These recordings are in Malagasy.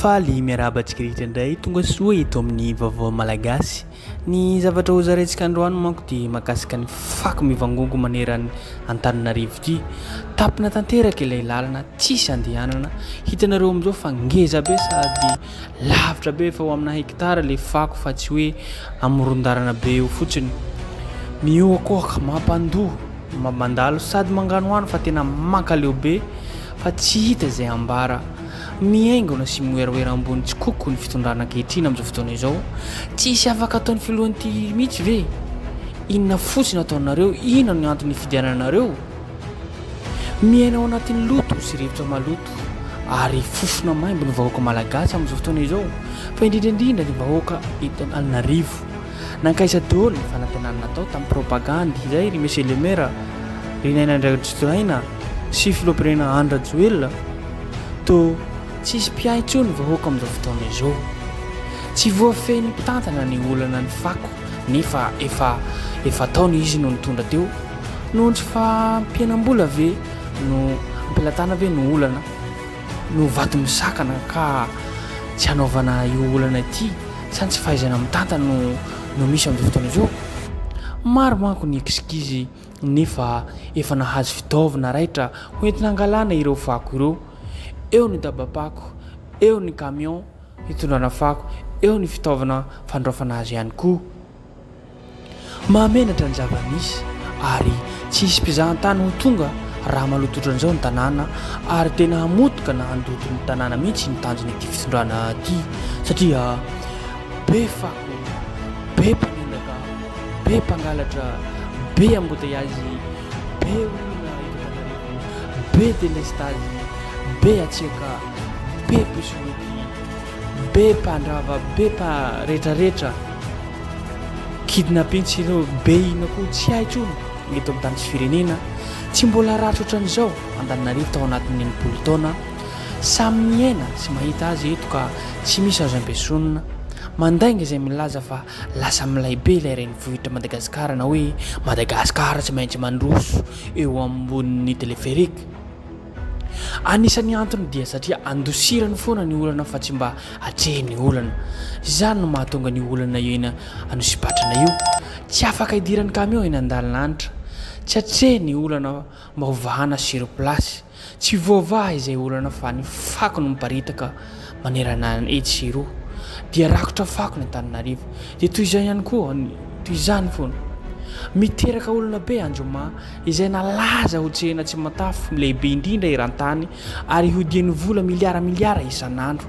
Faly miarahaba antsika rehetra indray tonga soa eto amin'ny vaovao malagasy. Ny zavatra ho zaraintsika androany manko dia mahakasika ny fako mivangongo manerana Antananarivo ity. Tapina tanteraka ilay lalana, tsisy andehanana. Hitanareo amin'izao fa ngeza be sady lavitra be efa ho amina hectare ilay fako fa tsy hoe amoron-dalana be eo fotsiny. Mihoakoaka, mampandoa, mandalo sady manganohano fa tena mankaleo be fa tsy hita izay ambara. Mihaingona sy miwerawera ambony tsikoko ny fitondrana ankehitriny amin'izao fotoana izao. Tsisy afaka ataon'ny filohan'ity mihitsy ve? Inona fotsiny ataonareo? Inona no antony ifidiananareo? Miaina ao anatin'ny loto sy rivotra maloto ary fofona maimbo ny vahoaka malagasy amin'izao fotoana izao, fa indrindra indrindra ny vahoaka eto Antananarivo. Nankaiza daholo ny fanantenana natao tamin'ny propagandy izay ry Monsieur le Maire, ry Naina Andriajotoaina sy Filoham-pirenena Andry Rajoelina? Toa tsisy mpiahy intsony ny vahoaka amin'izao fotoana izao. Tsy voafehin'ny mpitantana ny olana ny fako nefa efa efa taona izy no nitondra teo. Noho ny tsy fahampianam-bola ve no ampelatana ve no olana? No vato misakana ka tsy hanaovana io olana ity sa ny tsy fahaizana mitantana no no misy amin'izao fotoana izao? Maro manko ny excuse nefa efa nahazo fitaovana raitra ho entina hangalana ireo fako ireo. Eo ny dabam-pako, eo ny camion hitondrana fako, eo ny fitaovana fandraofana azy ihany koa. Mahamenatra ny zava-misy ary tsy hisy mpizahantany ho tonga raha maloto ohatran'izao ny tanàna ary tena hamotika na handoto ny tanàna mihitsy ny tanjon'ity fitondrana ity satria be fako, be mpanendaka, be mpangalatra, be embouteillage, be olona eto Antananarivo, be delestazy, be hatsiaka, be mpisoloky. Be mpandrava be mpa retraretra kidnapping sy ireo be inona koa tsy hay tsony ny eto amin'ny tany sy firenena tsy mbola ratsy ohatran'izao Antananarivo tao anatin'ny 60 taona samy miaina sy mahita azy eto ka tsy misy azo ampiesonina mandainga izay milaza fa lasa milay be ilay renivohitra Madagasikara na hoe Madagasikara tsy maintsy mandroso eo ambonin'ny téléphérique Anisan'ny antony dia satria andosirany foana ny olana fa tsy mba atrehiny ny olana. Izany no mahatonga an'io olana io eny Anosipatrana io. Tsy afaka idiran'ny camion eny Andalanitra. Tsy atrehiny ny olana mba ho vahana sur place. Tsy voavaha izay olana fa ny fako no miparitaka manerana etsy sy eroa. Dia rakotra fako ny Antananarivo. Dia toy izay ihany koa, toy izany foana. Miteraka olana be Anjoma. izay nalaza ho tsena tsy matafo lehibe indrindra eran-tany ary hodian'ny vola miliara miliara isan'andro.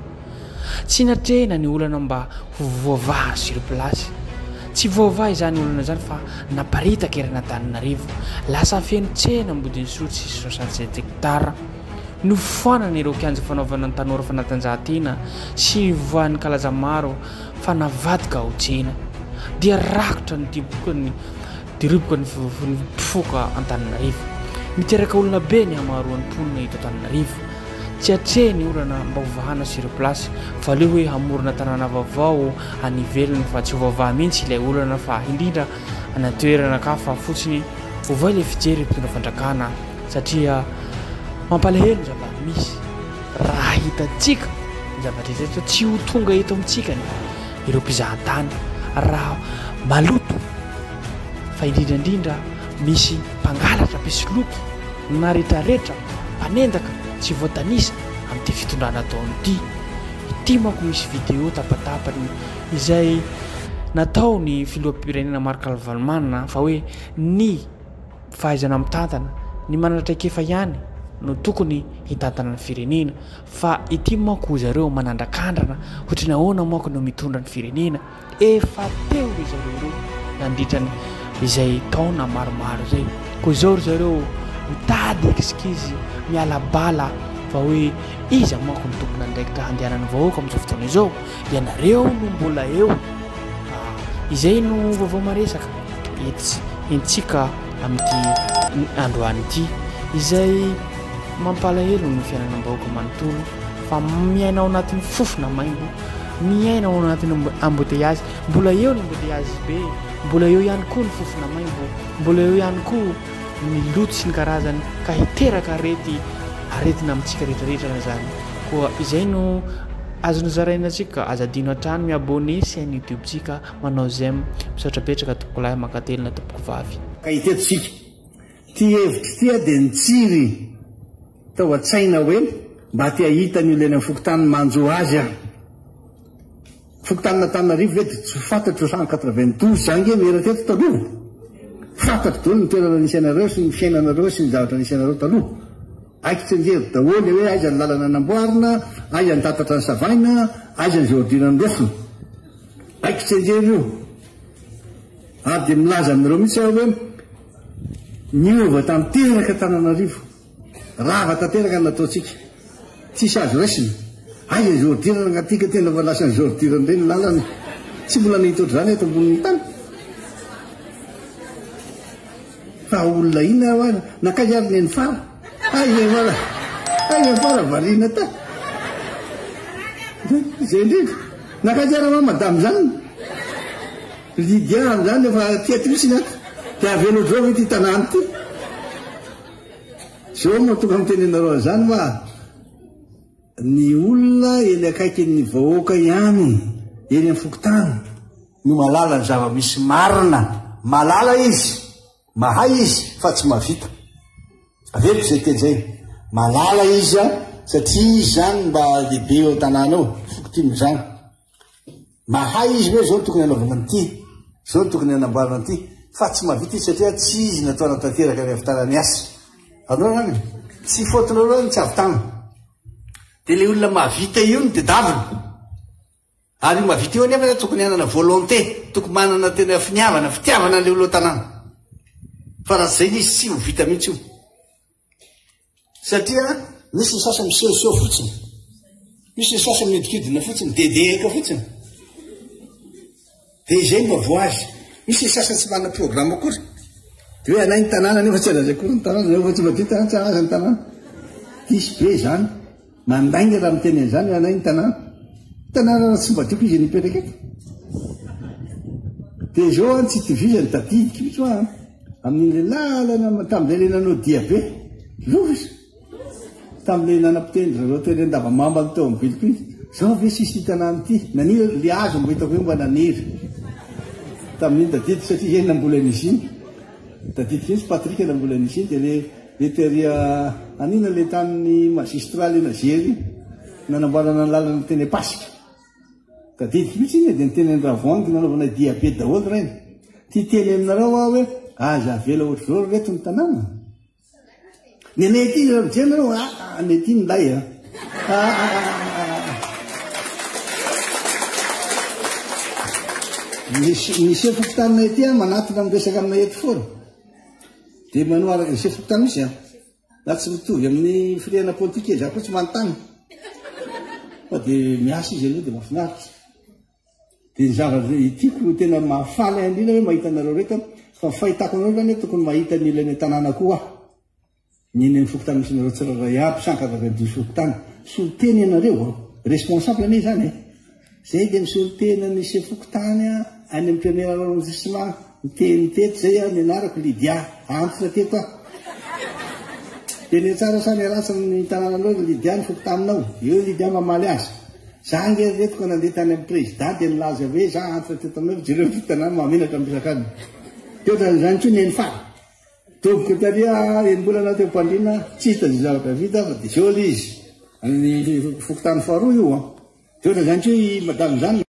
Tsy natrehina ny olana mba ho voavaha sur place. Tsy voavaha izany olana izany fa naparitaka eran'Antananarivo. Lasa feno tsena Ambodin'Isotry sy 67 hectares. Nofoanana ireo kianja fanaovana ny tanora fanatanjahantena sy nivoahan'ny kalaza maro fa navadika ho tsena. Dia rakotra ny diboka ny Diroboka ny mpifoka Antananarivo. Miteraka olana be ny hamaroan'ny mponina eto Antananarivo. Tsy atrehy ny olana mba ho vahana sur place fa aleo hoe hamorona tanàna vaovao any ivelany fa tsy ho voavaha mihitsy ilay olana fa indrindra any an-toerana ka fa fotsiny ovay ilay fijery mpitondra fanjakana satria mampalahelo ny zava-misy raha hitantsika ny zava-drehetra eto tsy ho tonga eto amintsika ny ireo mpizahantany raha maloto fa indrindra indrindra misy mpangalatra, mpisoloky, na retraretra, mpanendaka tsy voatanisa amin'ity fitondrana ataony ity. Ity manko misy vidéo tapatapany izay natao ny filoham-pirenena Marc Ravalomanana fa hoe ny fahaizana mitantana, ny manana traikefa ihany no tokony hitantana ny firenena fa ity manko zareo manandrakandrana ohatry ny ahoana manko no mitondra ny firenena. Efa teo ry zareo ireo nandritra ny izay taona maromaro izay. Koa izao ry zareo mitady excuse, miala bala fa hoe iza manko no tompon'andraikitra handehanan'ny vahoaka amin'izao fotoana izao? Ianareo no mbola eo. Ka izay no vaovao maresaka etsy entsika amin'ity androany ity. Izay mampalahelo ny fiainanam-bahoaka manontolo fa miaina ao anatin'ny fofona maimbo. Miaina ao anatin'ny embouteillage, mbola eo ny embouteillage be, mbola eo ihany koa ny fofona maimbo, mbola eo ihany koa ny loto sy ny karazany ka hiteraka arety aretina amintsika rehetra rehetra izany. Koa izay no. Azo nozaraina antsika, aza adino hatrany mi abonner chaine youtube tsika, manao j'aime, misaotra betsaka tompokolahy mankatelina tompokovavy. Ka hita eto isika. Ity hevitra ity dia nitsiry tao an-tsaina hoe mba te hahita ny olona eny amin'ny fokontany manjo azy aho. Fokontanin'Antananarivo ve dia tsy ho fantatro 192 za nge miera teto taloha. Fantatro daholo ny toerana nisy anareo sy ny fiainanareo sy ny zavatra nisy anareo taloha. Haiko tsinjery daholo hoe aiza ny lalana namboarina, aiza ny tatatra nisavaina, aiza ny ordure nirofina. Haiko tsinjery io. Ary dia milaza aminareo mihitsy aho hoe niova tanteraka Antananarivo. Rava tanteraka ny nataontsika. Tsisy azo raisina. Aiza izy ordure rangaha ty ka tena efa lasan'izy ordure indray ny lalana. Tsy mbola nahita ohatr'izany eto ambonin'ny tany. Fa olona inona aho ary? Nankaiza ary nenifara? Aiza nefara? Aiza nefara variana ta? Izay indrindra. Nankaiza ary ma madame Jeanne? Lydia amin'izany efa aty aty mihitsy ny ato. Dia avela ohatr'izao ve ity tanàna ity? Zao no tonga miteny anareo an'izany hoa. Ny olona eny akaikin'ny vahoaka ihany, eny amin'ny fokontany, no mahalala ny zava-misy marina. Mahalala izy, mahay izy, fa tsy mahavita. Averiko izay teny izay. Mahalala izy satria izy izany mba lehibe eo an-tanàna eo, fokontiny izany. Mahay izy hoe izao no tokony hanaovana an'ity, izao no tokony hanamboarana an'ity, fa tsy mahavita izy satria tsy izy natao hanatanteraka ny hahavitana ny asa. Azonareo izany e? Tsy faute-nareo ny tsy hahavitana. Dia ilay olona mahavita io no tedavina. Ary io mahavita io anefa tokony hanana volonté, tokony manana tena finiavana, fitiavana an'ilay olona ao an-tanàna. Fa raha tsy izay izy tsy ho vita mihitsy io. Satria misy ny sasany misehoseho fotsiny, misy ny sasany mihodinkodina fotsiny, dedehaka fotsiny. Dia izay mba voazy. Misy ny sasany tsy manana programme akory. Dia hoe anay ny tanàna nefa tsy azy akory ny tanàna, nefa tsy madio tanàna, tsy azy ny tanàna. Diso be izany. Mandainga raha miteny an'izany hoe anay ny tanàna. Tanàna raha tsy madio ko izy nipetraka eto. Dia izao an tsy itovizany tadidiko mihitsy hoa an. Amin'iny lalana tamin'izay ilay nanao dia be. Loza. Tamin'ilay nanam-piteny zareo teny Andavamamba teo amin'ny viliko iny. Zao ve sisy ity tanàna ity? Naniry le hazo mba hitako hoe mba naniry. Tamin'iny tadidiko satria izay namboly an'izy iny. Tadidiko mihitsy Patrick namboly an'izy iny dia le le tery anina le tanin'ny magistrat le nazery iny. Nanamboarana ny lalana teny Ampasika. Tadidiko mihitsy iny e, dia niteny an-dRavoahangy nanaovana dia be daholo ireny. Tia hiteny aminareo aho hoe aza avela ohatr'izao ry reto ny tanàna. Ny anay aty raha mijery nareo, ah, ah, ny aty milay a. Ah, ah, ah, ah, ah. Ny ny sefo fokontaninay aty a manatona miresaka aminay eto foana. Dia manao araka ny sefo fokontany misy a. Na tsy mitovy amin'ny firehana politika izy, za koa tsy manontany. Fa dia miasa izy aloha dia mahafinaritra. Dia ny zavatra tiako tena mahafaly ahy indrindra hoe mahita anareo reto fa ny fahitako anareo zany hoe tokony mahita ny olona eny an-tanàna koa aho. Ny eny amin'ny fokontany misy anareo tsirairay aby, 192 fokontany. Solontena ianareo an. Responsable anie izany e. Zay dia misolo tena ny chef fokontany any amin'ny premier arrondissement. Niteny teto zay aho, ny anarako Lydia. Antitra teto aho. Teny tsara sa ny ratsy ny tanànanao ry Lydia ny fokontaninao. Eo Lydia mamaly azy. Za ange ry reto ka nandeha tany amin'ny président dia nilaza hoe za antitra teto aminao fa jereo ty tanàna mahamenatra miresaka any. Dia ohatran'izany koa neny fara. Doboka tary enim-bolana teo am-pandriana tsy hita izay zavatra vita fa dia zao ilay izy. Any fokontany faharoa io an. Dia ohatran'izany koa i madame Jeanne.